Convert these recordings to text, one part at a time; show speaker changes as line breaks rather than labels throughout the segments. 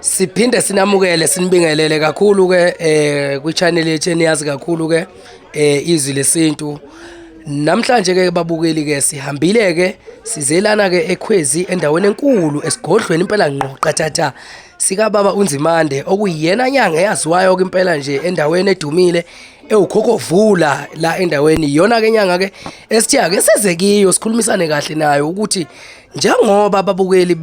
Siphinde sinamukele sinibingelele kakhulu ke kwi channel yethu eniyazi kakhulu ke Izwi Lesintu. Namhlanje ke babukeli ke sihambile ke sizelana ke eKhwezi endaweni enkulu esigodlweni impela ngqo qathatha sika baba uNzimande okuyiyena nyanga eyaziwayo ke impela nje endaweni edumile ewukhokhovula la endaweni. Iyona ke nyanga ke esithi ake seze kiyo sikhulumisane kahle nayo ukuthi njengoba ababukeli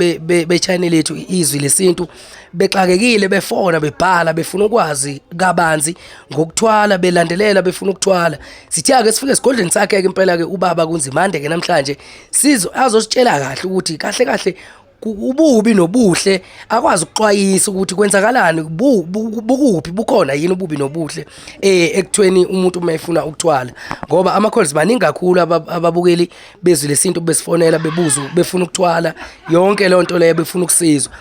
be-channel yethu Izwi Lesintu bexakekile befona bebhala befuna ukwazi kabanzi ngokuthwala belandelela befuna ukuthwala, sithe ake sifike esigodlweni sakhe ke impela ke ubaba kuNzimande ke namhlanje sizo azositshela kahle ukuthi kahle kahle ububi nobuhle, akwazi ukuxwayisa ukuthi kwenzakalani, bukuphi, bukhona yini ububi nobuhle ekuthweni umuntu uma efuna ukuthwala, ngoba ama calls maningi kakhulu ababukeli bezwi lesintu besifonela bebuza befuna ukuthwala yonke leyo nto leyo befuna ukusizwa.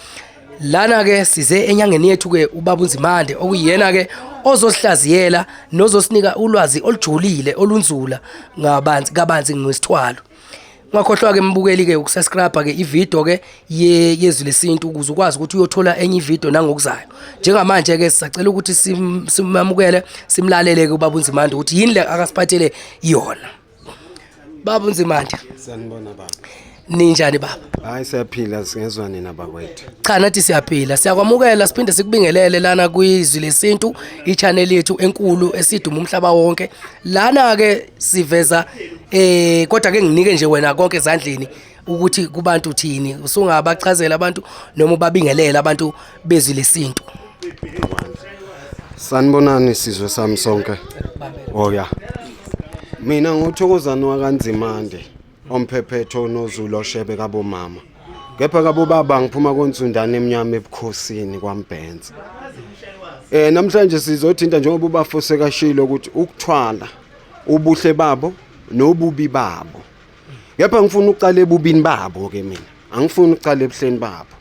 Lana ke size enyangeni yethu ke ubaba uNzimande okuyena ke ozosihlaziyela nozosinika ulwazi olujulile olunzula ngabanzi kabanzi ngesithwalo. Ungakhohlwa ke mbukeli ke ukusubscribe ke ivideo ke yezwi lesintu ukuze ukwazi ukuthi uyothola enye ivideo nangokuzayo. Njengamanje ke sisacela ukuthi simamukele simlalele ke ubaba uNzimande ukuthi yini le akasiphathele yona. Baba uNzimande.
Sanibona baba.
Ninjani baba?
Hayi siyaphila, singezwa nina bakwethu.
Cha nathi siyaphila. Siyakwamukela siphinde sikubingelele lana kwizwi lesintu, i-channel yethu enkulu esiduma umhlaba wonke. Lana ke siveza kodwa ke nginike nje wena konke ezandleni ukuthi kubantu uthini. Usungabachazela abantu noma ubabingelele abantu bezwi lesintu.
Sanibonani sizwe sami sonke. Oh ya. Mina nguthokozani wakaNzimande omphephetho noZulu oshebe kabomama. Kepha kabobaba ngiphuma koNsundane emnyama ebukhosini kwaMbhense. Namhlanje sizothinta njengoba ubafo sekashilo ukuthi ukuthwala ubuhle babo nobubi babo. Kepha ngifuna ukuqala ebubini babo ke mina. Angifuni ukuqala ebuhleni babo.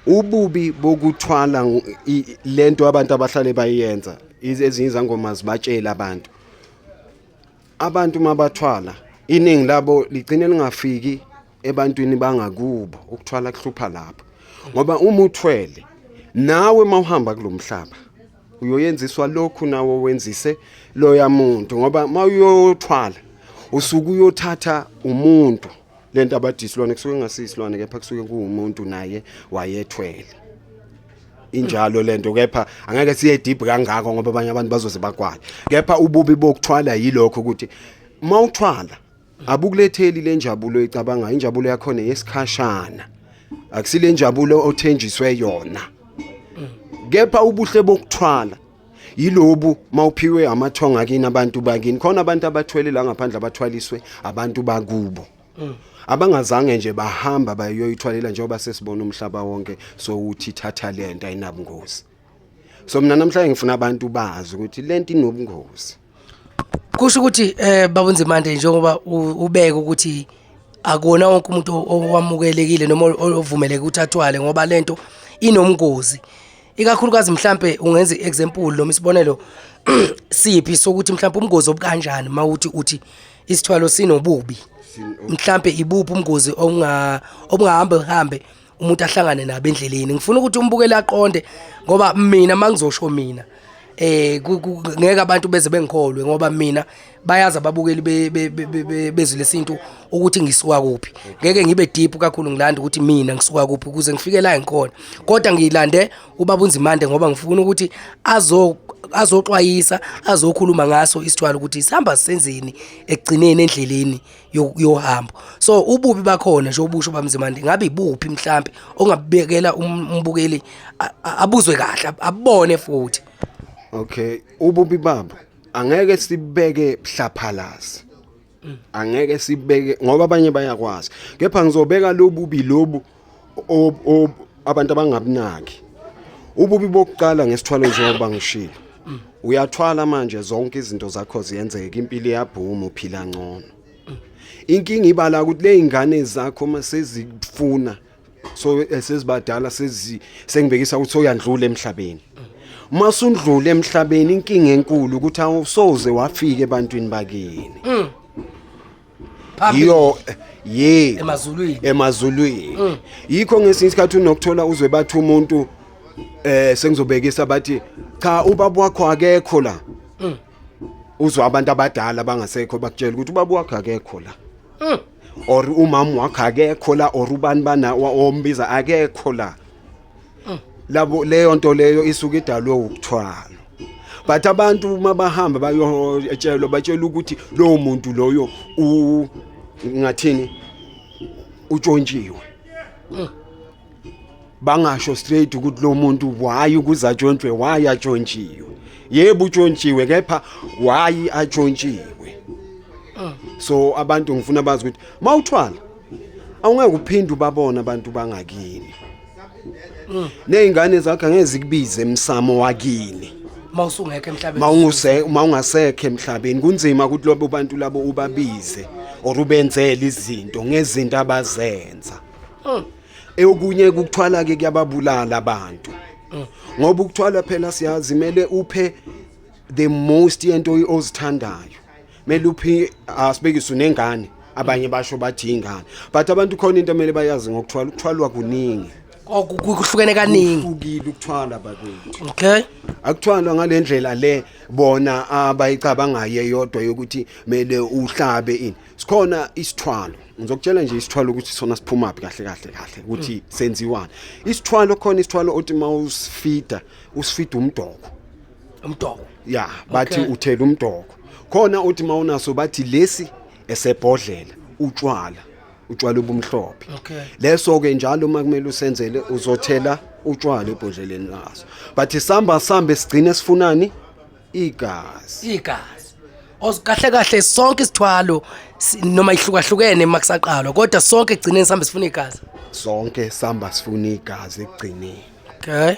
Ububi bokuthwala lento abantu abahlale bayenza ezinye izangoma zibatshela abantu. Abantu mabathwala iningi labo ligcine lingafiki ebantwini bangakubo, ukuthwala kuhlupha lapho. Ngoba uma uthwele nawe mawuhamba kulomhlaba uyoyenziswa lokhu nawe wenzise loya muntu, ngoba mawuyothwala usuke uyothatha umuntu lento abathi isilwane kusuke ngasisilwane kepha kusuke kuwumuntu naye wayethwele. Injalo lento, kepha angeke siye deep kangako ngoba abanye abantu bazoze bagwaye. Kepha ububi bokuthwala yilokho ukuthi mawuthwala abukuletheli lenjabulo ecabanga, injabulo yakhona yesikhashana, akusile njabulo othenjiswe yona. Kepha ubuhle bokuthwala yilobu mawuphiwe amathonga kini abantu bakini. Khona abantu abathwele la ngaphandle abathwaliswe abantu bakubo abangazange nje bahamba bayoyithwalela, njengoba sesibona umhlaba wonke sowuthi thatha lento ayinabungozi. So mina namhlanje ngifuna abantu bazi ukuthi lento inobungozi.
Kusho ukuthi baba uNzimande njengoba ubeka ukuthi akona wonke umuntu owamukelekile noma ovumeleke ukuthi athwale ngoba lento inomngozi. Ikakhulukazi mhlambe ungenza i-example noma isibonelo siphi sokuthi mhlambe umngozi obukanjani mawuthi uthi isithwalo sinobubi, mhlambe ibuphi umngozi obungahamba uhambe umuntu ahlangane nabo endleleni. Ngifuna ukuthi umbukeli aqonde ngoba mina mangizosho mina ngeke abantu beze bengikholwe ngoba mina bayazi ababukeli bezwi lesintu ukuthi ngisuka kuphi. Ngeke ngibe deep kakhulu ngilanda ukuthi mina ngisuka kuphi ukuze ngifike la ngikhona, kodwa ngilande ubaba uNzimande ngoba ngifuna ukuthi azoxwayisa azokhuluma ngaso isithwalo ukuthi sihamba senzeni ekugcineni endleleni yohambo. So ububi bakhona nje obusho bamzimande ngabe ibuphi mhlambe ongabekela umbukeli abuzwe kahle abone futhi.
Okay, ububi babo angeke sibeke hlaphalazi, angeke sibeke ngoba abanye bayakwazi, kepha ngizobeka lobubi lobu abantu abangabunaki. Ububi bokuqala ngesithwalo njengoba ngishilo, uyathwala manje zonke izinto zakho ziyenzeka, impilo iyabhuma, uphila ngcono. Inkinga ibala ukuthi le ingane zakho masezifuna so sezibadala sengibekisa ukuthi soyandlula emhlabeni. Masundlula emhlabeni inkinga enkulu ukuthi awusoze wafika ebantwini bakini. Iyo ye
emazulwini,
emazulwini. Yikho ngesinye isikhathi unokuthola uzwe bathi umuntu Sengizobekisa bathi cha, ubaba wakho akekho la. Uzwa abantu abadala bangasekho bakutshela ukuthi ubaba wakho akekho la, or umama wakho akekho la, or ubani bana ombiza akekho la. Labo leyo nto leyo isuke idalwe ukuthwala, but abantu uma bahamba bayotshelwa, batshela ukuthi lowo muntu loyo u ngathini, utshontshiwe. Bangasho straight ukuthi lo muntu why ukuze atshontswe, why atshontshiwe. Yebo, utshontshiwe, kepha why atshontshiwe? So abantu ngifuna bazi ukuthi mawuthwala awungeke uphinde ubabona abantu bangakini, nezingane zakho angeke zikubize emsamo wakini.
Mawusungekho emhlabeni.
Mawunguse mawungasekho emhlabeni, kunzima ukuthi lobo bantu labo ubabize or ubenzele izinto ngezinto abazenza. Eyokunye ukuthwala ke kuyababulala abantu, ngoba ukuthwala phela siyazi mele uphe the most yento ozithandayo, mele uphe, asibekise unengane, abanye basho bathi ingane, but abantu khona into emele bayazi ngokuthwala, ukuthwalwa kuningi.
Kuhlukene kaningi.
Kuhlukile ukuthwala, bakwethu.
Okay.
Akuthwalwa ngalendlela le bona abayicabangayo eyodwa yokuthi mele uhlabe ini. Sikhona isithwalo, ngizokutshela nje isithwalo ukuthi sona siphuma phi kahle kahle kahle, ukuthi senziwani isithwalo. Khona isithwalo othi mawusifida, usifida umdoko.
Umdoko.
Ya, bathi
Okay.
uthela umdoko. Khona uthi mawunaso bathi lesi esebhodlela utshwala, utshwala obumhlophe.
Okay.
Leso ke njalo uma kumele usenzele, uzothela utshwala ebhodleleni laso, but samba sambe sigcine sifunani? Igazi.
Igazi. Kahle kahle sonke isithwalo noma ihlukahlukene makusaqalwa, kodwa sonke egcineni sambe sifuna igazi.
Sonke samba sifuna igazi ekugcineni.
Okay.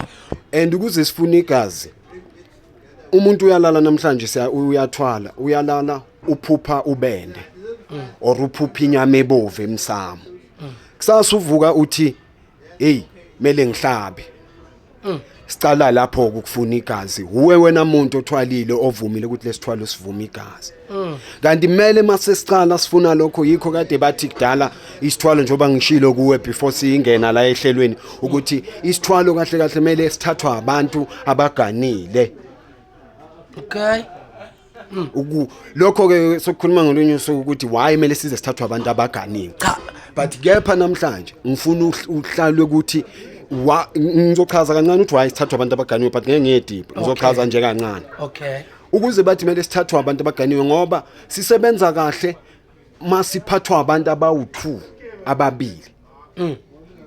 And ukuze sifune igazi, umuntu uyalala namhlanje, siya uyathwala, uyalala uphupha ubende or uphupha inyama ebovu emsamo. Kusasa uvuka uthi, "Hey, mele ngihlabe." Sicala lapho ukufuna igazi. Uwe wena muntu othwalile ovumile ukuthi lesithwalo sivuma igazi, kanti kumele mase sicala sifuna lokho. Yikho kade bathi kudala isithwalo, njengoba ngishilo kuwe before siyingena la ehlelweni, ukuthi isithwalo kahle kahle kumele sithathwa abantu abaganile.
Okay.
Uku lokho ke sokukhuluma ngolunye usuku ukuthi why kumele size sithathwe abantu abaganile.
Cha.
But kepha namhlanje ngifuna uhlalwe ukuthi wa ngizochaza kancane ukuthi why sithathwa abantu abaganiwe, but ngeke ngiye deep, ngizochaza nje kancane.
Okay.
Ukuze bathi kumele sithathwe abantu abaganiwe, ngoba sisebenza kahle masiphathwa abantu abawu2, ababili,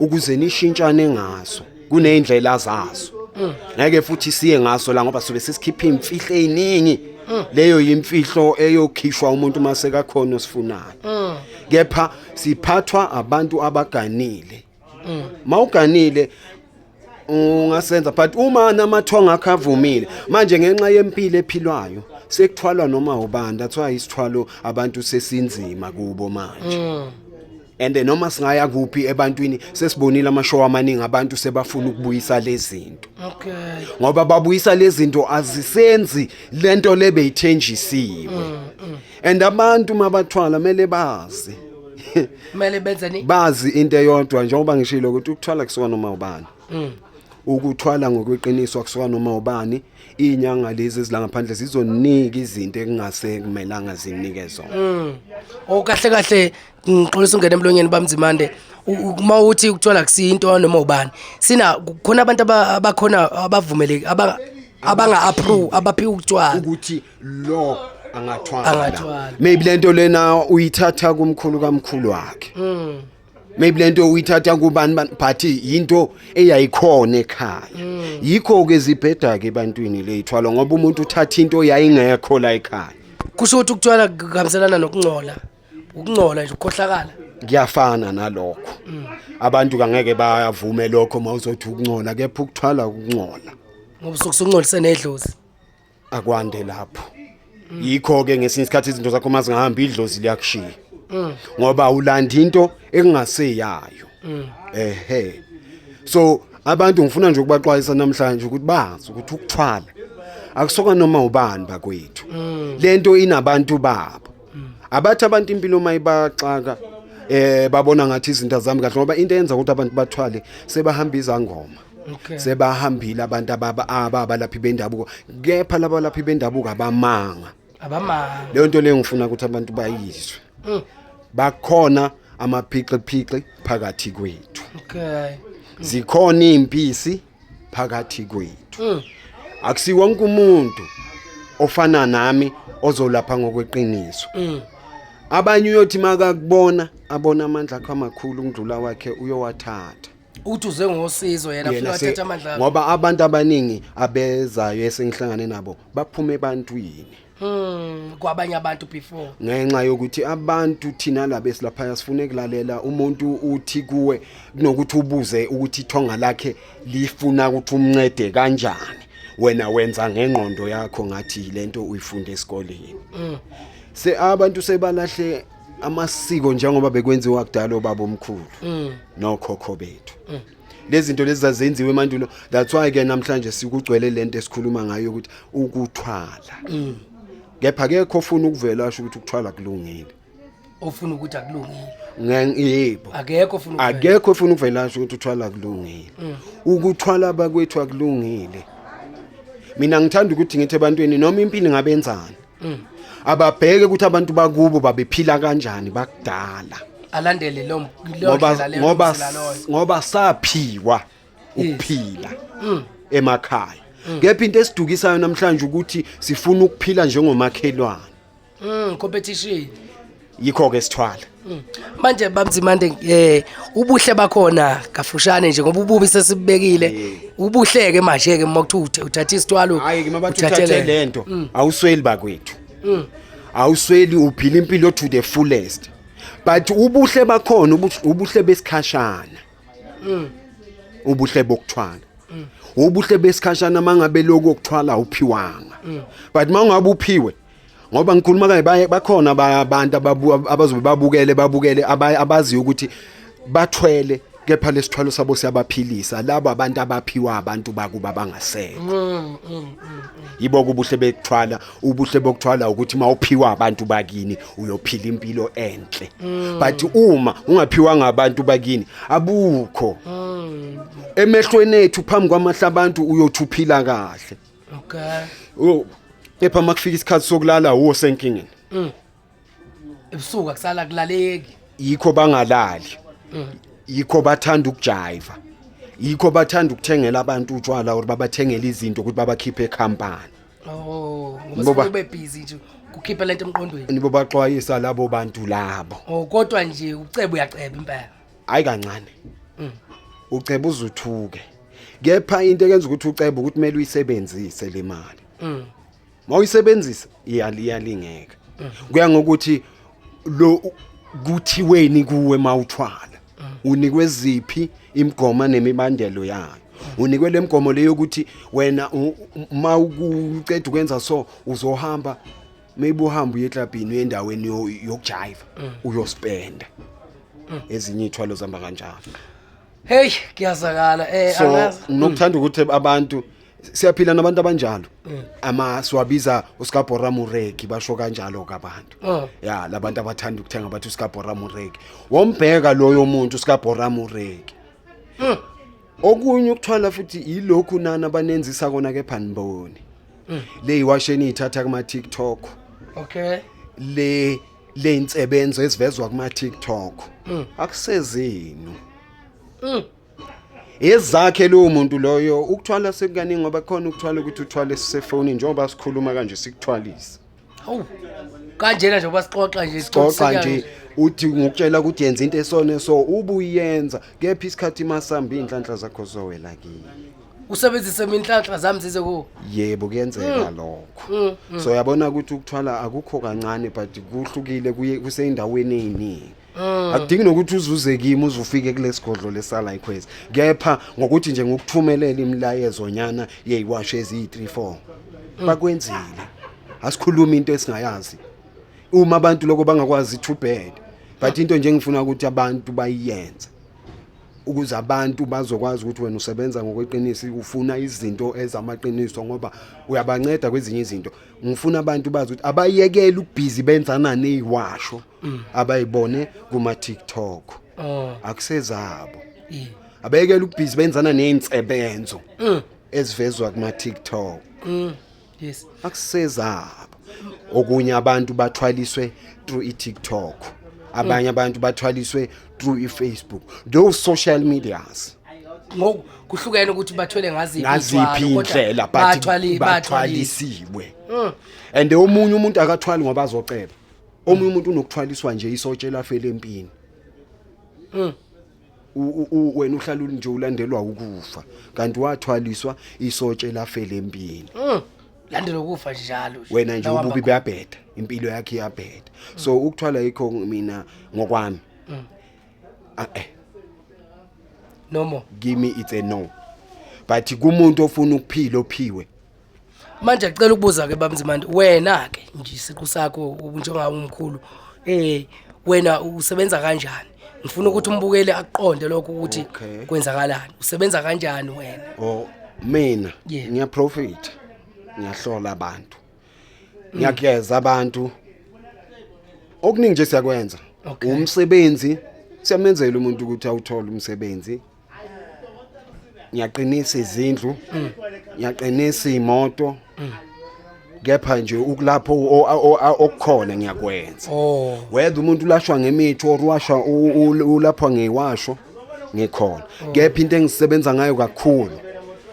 ukuze nishintshane ngaso. Kuneyindlela zazo, ngeke futhi siye ngaso la ngoba sobe sesikhipha imfihlo eziningi. Leyo yimfihlo eyokhishwa umuntu mase kakhona osifunayo. Kepha siphathwa abantu abaganile. Mawuganile ungasenza, but uma namathonga akho avumile. Manje ngenxa yempilo ephilwayo sekuthwalwa noma ubani. That's why isithwalo abantu sesinzima kubo manje. And noma singaya kuphi ebantwini, sesibonile amashow amaningi, abantu sebafuna ukubuyisa lezi zinto.
Okay.
Ngoba babuyisa lezi zinto, azisenzi lento lebeyithenjisiwe. And abantu mabathwala kumele bazi
Kumele benzeni?
Bazi into eyodwa, njengoba ngishilo ukuthi ukuthwala kusuka noma ubani. Ukuthwala ngokweqiniso kusuka noma ubani. Inyanga lezi ezila ngaphandle zizonika izinto ekungase kumelanga zinike zona.
Oh, kahle kahle ngixolisa ungena emlonyeni, bamzimande. Uma uthi ukuthola kusinto noma ubani, sina khona abantu abakhona abavumeleki, abanga approve, abaphiwa ukuthwala.
Ukuthi lo angathwala.
Angathwala.
Maybe lento lena uyithatha kumkhulu kamkhulu wakhe, maybe lento uyithatha kubani bani, but into eyayikhona ekhaya. Yikho ke zibheda ke ebantwini leyithwalo, ngoba umuntu uthatha into yayingekho la ekhaya.
Kusho ukuthi ukuthwala kuhambiselana nokungcola, ukungcola nje, ukukhohlakala.
Kuyafana nalokho. Abantu kangeke bayavume lokho mawuzothi ukungcola, kepha ukuthwala ukungcola.
Ngoba usuke usungcolise nedlozi.
Akwande lapho. Yikho ke ngesinye isikhathi izinto zakho mazingahambi, idlozi liyakushiya, ngoba ulanda into engaseyayo. Ehe, so abantu ngifuna nje ukubaxwayisa namhlanje ukuthi bazi ukuthi ukuthwala akusoka noma ubani, bakwethu. Lento inabantu babo. Abathi abantu impilo mayibaxaka, babona ngathi izinto azami kahle, ngoba into eyenza ukuthi abantu bathwale sebahamba izangoma. Sebahambile abantu ababa abalaphi bendabuko, kepha laba laphi bendabuko abamanga.
Abamanga.
Leyo nto leyo ngifuna ukuthi abantu bayizwe. Bakhona amaphiqi phiqi phakathi kwethu. Zikhona impisi phakathi kwethu. Akusi wonke umuntu ofana nami ozolapha ngokweqiniso. Abanye uyothi makakubona abona amandla akho amakhulu ukudlula wakhe, uyowathatha.
Uthi uze ngosizo, yena
Yena
afika athatha amandla akho.
Ngoba abantu abaningi abezayo esengihlangane nabo baphuma ebantwini.
Kwabanye abantu before.
Ngenxa yokuthi abantu thina laba esilaphaya sifune kulalela umuntu uthi kuwe kunokuthi ubuze ukuthi ithonga lakhe lifuna ukuthi umncede kanjani, wena wenza ngengqondo yakho ngathi lento uyifunde esikoleni. Se abantu sebalahle amasiko njengoba bekwenziwa kudala obaba omkhulu nokhokho bethu. Lezi zinto lezi zazenziwe emandulo. That's why ke namhlanje sikugcwele lento esikhuluma ngayo ukuthi ukuthwala, kepha akekho ofuna ukuvela asho ukuthi ukuthwala kulungile.
Ofuna ukuthi akulungile.
Yebo.
Akekho ofuna ukuvela.
Akekho ofuna ukuvela asho ukuthi uthwala kulungile. Ukuthwala bakwethu akulungile. Mina ngithanda ukuthi ngithi ebantwini, noma impilo ingabenzani, ababheke ukuthi abantu bakubo babephila kanjani bakudala.
Alandele lo leyo
Ngoba
ndlela leyo,
ngoba
umzila loyo.
Ngoba saphiwa ukuphila emakhaya, kepha into esidukisayo namhlanje ukuthi sifuna ukuphila njengomakhelwane.
Competition.
Yikho ke sithwala.
Manje bamzimande, ubuhle bakhona kafushane nje, ngoba ububi sesibekile, ubuhle ke manje ke uma kuthiwa uthatha isithwalo?
Hayi ke, mabathi uthathe lento, awusweli bakwethu, awusweli, uphila impilo to the fullest, but ubuhle bakhona ubuhle besikhashana. Ubuhle bokuthwala ubuhle besikhashana mangabe lokho okuthwala uphiwanga, but mangabe uphiwe, ngoba ngikhuluma kanye bakhona abantu abazobe babukele abaziyo ukuthi bathwele, kepha lesithwalo sabo siyabaphilisa. Labo abantu abaphiwa abantu bakuba bangasekho, yibo kubuhle bekuthwala. Ubuhle bokuthwala ukuthi mawuphiwa abantu bakini uyophila impilo enhle, but uma ungaphiwa ngabantu bakini abukho emehlweni ethu phambi kwamahla abantu uyothi uphila kahle. Oh, kepha makufika isikhathi sokulala uwo senkingeni.
Ebusuku akusala kulaleki.
Yikho bangalali, yikho bathanda ukujiva, yikho bathanda ukuthengela abantu utshwala or babathengela izinto ukuthi babakhiphe ekhampani.
Oh, ngoba ube busy nje kukhipha lento emqondweni.
Nibo baxwayisa labo bantu labo.
Oh, kodwa nje ucebo uyaceba impela.
Hayi kancane, uceba uzuthuke, kepha into ekenza ukuthi ucebe ukuthi kumele uyisebenzise le mali. Mawuyisebenzisa iyalingeka, kuya ngokuthi lo kuthiweni kuwe mawuthwala, unikwe ziphi imigomo nemibandelo yayo. Unikwe lemigomo leyo ukuthi wena ma ukuceda ukwenza so uzohamba, maybe uhamba uye eklabhini, uye endaweni yokujiva, uyospenda. Ezinye iy'thwalo zihamba kanjalo.
Hey, kuyazakala
So
angazi.
nginokuthanda ukuthi abantu siyaphila nabantu abanjalo, ama siwabiza uskabhora mureki, basho kanjalo kabantu. Ya, labantu abathanda ukuthenga bathi uskabhora mureki. Wombheka loyo muntu uskabhora mureki. Okunye ukuthwala futhi yilokhu nana abanenzisa kona, kepha niboni le iwasheni ithatha kuma TikTok, le insebenzo esivezwa kuma TikTok akusezenu, ezakhe lowo muntu loyo. Ukuthwala sekukaningi, ngoba khona ukuthwala ukuthi uthwale sisefonini njengoba sikhuluma kanje sikuthwalise.
Hawu, kanjena nje basixoxa nje.
Xoxa nje, uthi ngokutshela ukuthi yenza into esone so ubuyenza, kepha isikhathi masamba inhlanhla zakho zowela kini.
Usebenzise inhlanhla zami zize ku.
Yebo, kuyenzeka lokho. So yabona ukuthi ukuthwala akukho kancane, but kuhlukile, kuye kuseyindaweni eziningi. Akudingi nokuthi uzuze kimi uzufike kulesigodlo lesala ikhwezi, kepha ngokuthi nje ngokuthumelela imilayezo nyana yeyiwasho eziyi3 4 bakwenzile. Asikhuluma into esingayazi uma abantu lokho bangakwazi, too bad, but into nje engifuna ukuthi abantu bayiyenze ukuze abantu bazokwazi ukuthi wena usebenza ngokweqiniso, ufuna izinto ezamaqiniso, ngoba uyabanceda kwezinye izinto. Ngifuna abantu bazi ukuthi abayekele ubusy benzana neziwasho abayibone kuma TikTok. Akusezabo. Abekele ukubhizi benzana nezinsebenzo ezivezwa kuma TikTok.
Yes.
Akusezabo. Okunye abantu bathwaliswe through iTikTok, abanye abantu bathwaliswe through iFacebook, those social medias.
Ngoku kuhlukene ukuthi bathwele ngaziphi
ngaziphi
iy'thwalo, kodwa
indlela, but
bathwalisi
bathwalisiwe. And omunye umuntu akathwali ngoba azoceba, omunye umuntu unokuthwaliswa nje isotshela afele empini. Wena uhlala nje ulandelwa ukufa, kanti wathwaliswa isotshe lafele empini.
Landela ukufa njalo nje.
Wena nje
La uhamba
ububi buyabheda, impilo yakhe iyabheda. So ukuthwala yikho mina ngokwami, ah eh.
No more.
Kimi it's a no, but kumuntu ofuna ukuphila ophiwe.
Manje ngicela ukubuza ke, baMzimande, wena ke nje isiqu sakho njengawo umkhulu, wena usebenza kanjani? Ngifuna ukuthi umbukele aqonde lokho ukuthi kwenzakalani, usebenza kanjani wena?
Oh, mina ngiyaprofit, ngiyahlola abantu, ngiyageza abantu, okuningi nje siyakwenza. Umsebenzi siyamenzela umuntu ukuthi awuthole umsebenzi. Ngiyaqinisa izindlu, ngiyaqinisa imoto, kepha nje ukulapho okukhona ngiyakwenza. Whether umuntu ulashwa ngemithi or washwa ulaphwa ngewasho, ngikhona. Kepha into engisebenza ngayo kakhulu,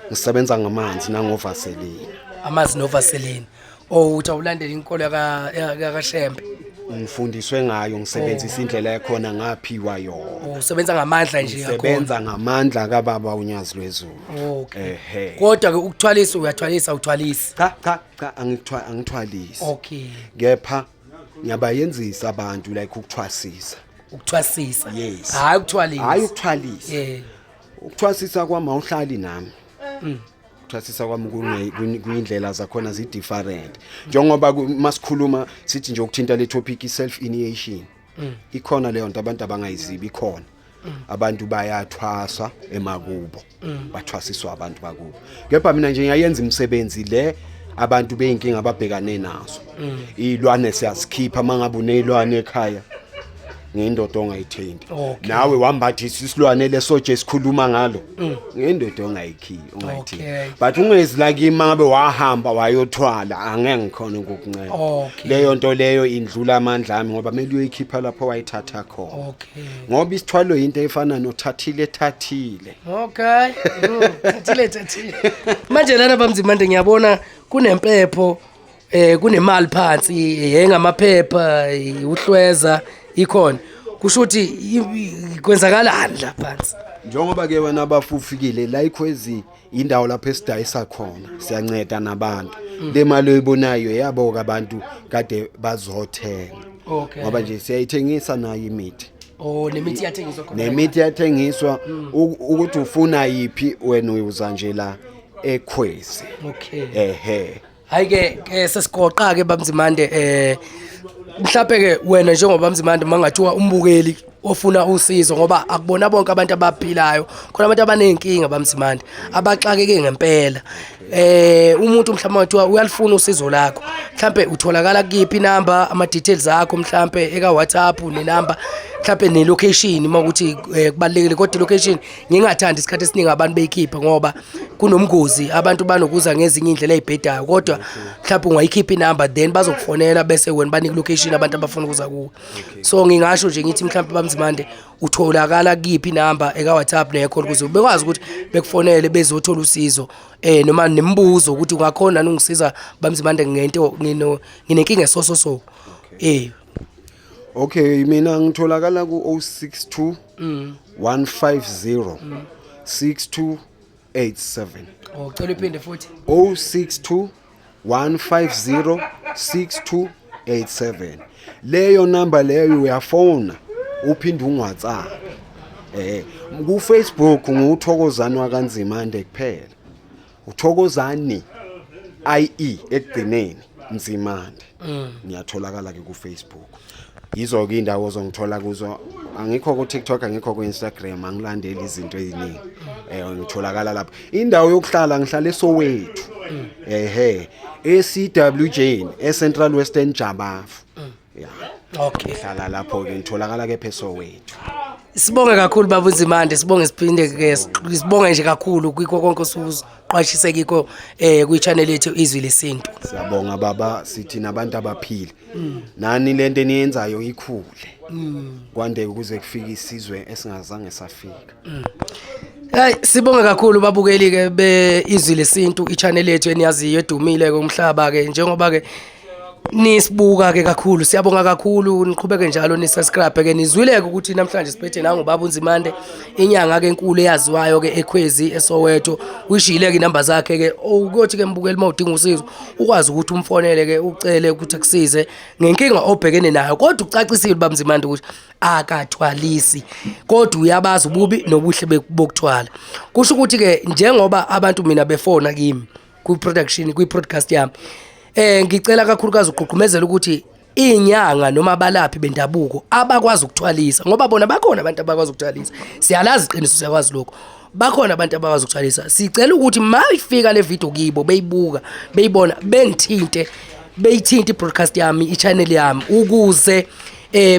ngisebenza ngamanzi nangovaseline.
Amanzi novaseline. Oh, uthi awulandela inkolo yakaShembe?
Ngifundiswe ngayo, ngisebenzisa indlela yakhona, ngaphiwa yona.
Oh, usebenza ngamandla nje yakhona.
Ngisebenza ngamandla kababa uNyazi lwezulu.
Okay. Kodwa ke ukuthwalisa, uyathwalisa, uthwalisi?
Cha, cha, cha, angithwalisi. Kepha ngiyabayenzisa abantu like ukuthwasisa.
Ukuthwasisa.
Yes.
Hayi ukuthwalisa.
Hayi ukuthwalisa. Ukuthwasisa kwami awuhlali nami. Ukuthwasisa kwami kuyindlela zakhona zi different. Njengoba masikhuluma sithi nje ukuthinta le topic i self initiation. Ikhona leyo nto abantu abangayizibi ikhona. Abantu bayathwasa emakubo. Bathwasiswa abantu bakubo. Kepha mina nje ngiyayenza imisebenzi le abantu beyinkinga ababhekane nazo. Izilwane siyazikhipha, mangabe unezilwane ekhaya. Ngendoda ongayithinti. Nawe wambathisa isilwane lesoje esikhuluma ngalo. Ngendoda ongayikhi, ongayithinti. But ungezi la kimi mangabe wahamba wayothwala, angeke ngikhona ukukunceda. Leyo nto leyo indlula amandla ami, ngoba kumele uyoyikhipha lapho wayithatha khona. Ngoba isithwalo into efana nothathile thathile.
Okay. Thathile thathile. Manje lana baMzimande ngiyabona kunempepho, kunemali phansi, engamaphepha, uhlweza ikhona. Kusho ukuthi kwenzakalani la phansi?
Njengoba ke wena bafufikile la ikhwezi indawo lapho esidayisa khona, siyanceda nabantu. Le mali oyibonayo yabo abantu kade bazothenga. Ngoba nje siyayithengisa nayo imithi.
Oh, nemithi iyathengiswa khona.
Nemithi iyathengiswa, ukuthi ufuna yipi wena uza nje la ekhwezi. Ehe.
Hayi ke sesigoqa ke baMzimande, mhlawumbe ke wena njengoba Mzimande mangathiwa umbukeli ofuna usizo, ngoba akubona bonke abantu abaphilayo, khona abantu abanenkinga baMzimande abaxakeke ngempela. Umuntu mhlawumbe ngathiwa uyalifuna usizo lakho, mhlawumbe utholakala kiphi inamba, ama details akho mhlawumbe eka WhatsApp nenamba, mhlawumbe ne location makuthi kubalekile. Kodwa location ngingathandi isikhathi esiningi abantu beyikhipha ngoba kunomgozi, abantu banokuza ngezinye indlela ezibhedayo. Kodwa mhlawumbe ungayikhipha inamba, then bazokufonela bese wena banike location abantu abafuna ukuza kuwe. So ngingasho nje ngithi mhlawumbe baMzimande utholakala kiphi inamba eka WhatsApp nekhona, ukuze bekwazi ukuthi bekufonele bezothola usizo, noma nemibuzo ukuthi ungakhona ungisiza baMzimande ngento nginenkinga so so.
Okay, mina ngitholakala ku 062 150 6287.
Oh, cela uphinde futhi.
062 150 6287. Leyo number leyo uyafona uphinde unguWhatsApp. Ku Facebook nguThokozani wakaNzimande kuphela. Uthokozani IE ekugcineni Nzimande. Ngiyatholakala ke ku Facebook. Yizo ke indawo ozongithola kuzo. Angikho ku TikTok, angikho ku Instagram, angilandeli izinto eziningi. Ngitholakala lapho. Indawo yokuhlala, ngihlala eSoweto. Ehe. eCWJ, eCentral Western Jabavu. Yeah. Ngihlala lapho ke, ngitholakala ke eSoweto.
Sibonge kakhulu baba uNzimande, sibonge siphinde ke sibonge nje kakhulu kwikho konke osuqwashise kikho kwi-channel yethu Izwi Lesintu.
Siyabonga baba, sithi nabantu abaphile. Nani lento eniyenzayo ikhule. Kwande ukuze kufike isizwe esingazange safika.
Hey, sibonge kakhulu babukeli ke be Izwi Lesintu, i-channel yethu eniyaziyo edumile ke umhlaba ke, njengoba ke nisibuka ke kakhulu. Siyabonga kakhulu, niqhubeke njalo ni subscribe ke. Nizwile ke ukuthi namhlanje siphethe nangu baba uNzimande, inyanga ke enkulu eyaziwayo ke eKhwezi eSoweto. Uyishiyile ke inamba zakhe ke, ukuthi ke mbukeli mawudinga usizo ukwazi ukuthi umfonele ke, ucele ukuthi akusize ngenkinga obhekene nayo. Kodwa ucacisile baba uNzimande ukuthi akathwalisi, kodwa uyabazi ububi nobuhle bokuthwala. Kusho ukuthi ke njengoba abantu mina befona kimi kwi-production, kwi-podcast yami, ngicela kakhulukazi ugqugqumezela ukuthi inyanga noma abalaphi bendabuko abakwazi ukuthwalisa, ngoba bona bakhona abantu abakwazi ukuthwalisa, siyalazi iqiniso, siyakwazi lokho, bakhona abantu abakwazi ukuthwalisa. Sicela ukuthi mayifika le video kibo, beyibuka, beyibona, bengithinte, beyithinte i-broadcast yami, i-channel yami, ukuze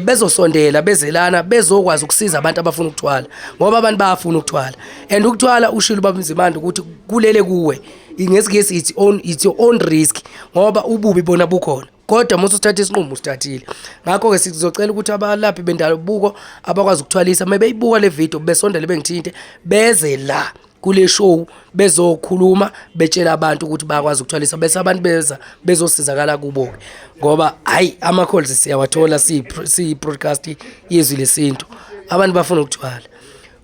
bezosondela bezelana bezokwazi ukusiza abantu abafuna ukuthwala, ngoba abantu bayafuna ukuthwala. And ukuthwala, ushilo baba Mzimande ukuthi kulele kuwe, ngesingisi it's your own risk, ngoba ububi bona bukhona, kodwa uma usuthatha isinqumo usithathile. Ngakho-ke sizocela ukuthi abalaphi bendabuko abakwazi ukuthwalisa, uma beyibuka le video, besondele, bengithinte, beze la kule show bezokhuluma, betshela abantu ukuthi bayakwazi ukuthwalisa, bese abantu beza bezosizakala kubo-ke, ngoba hhayi, ama-calls siyawathola siyi-broadcast Yezwi Lesintu, abantu bafuna ukuthwala.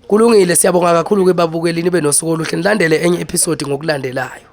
Kulungile, siyabonga kakhulu-ke babukelini, nibe nosuku oluhle, nilandele enye episode ngokulandelayo.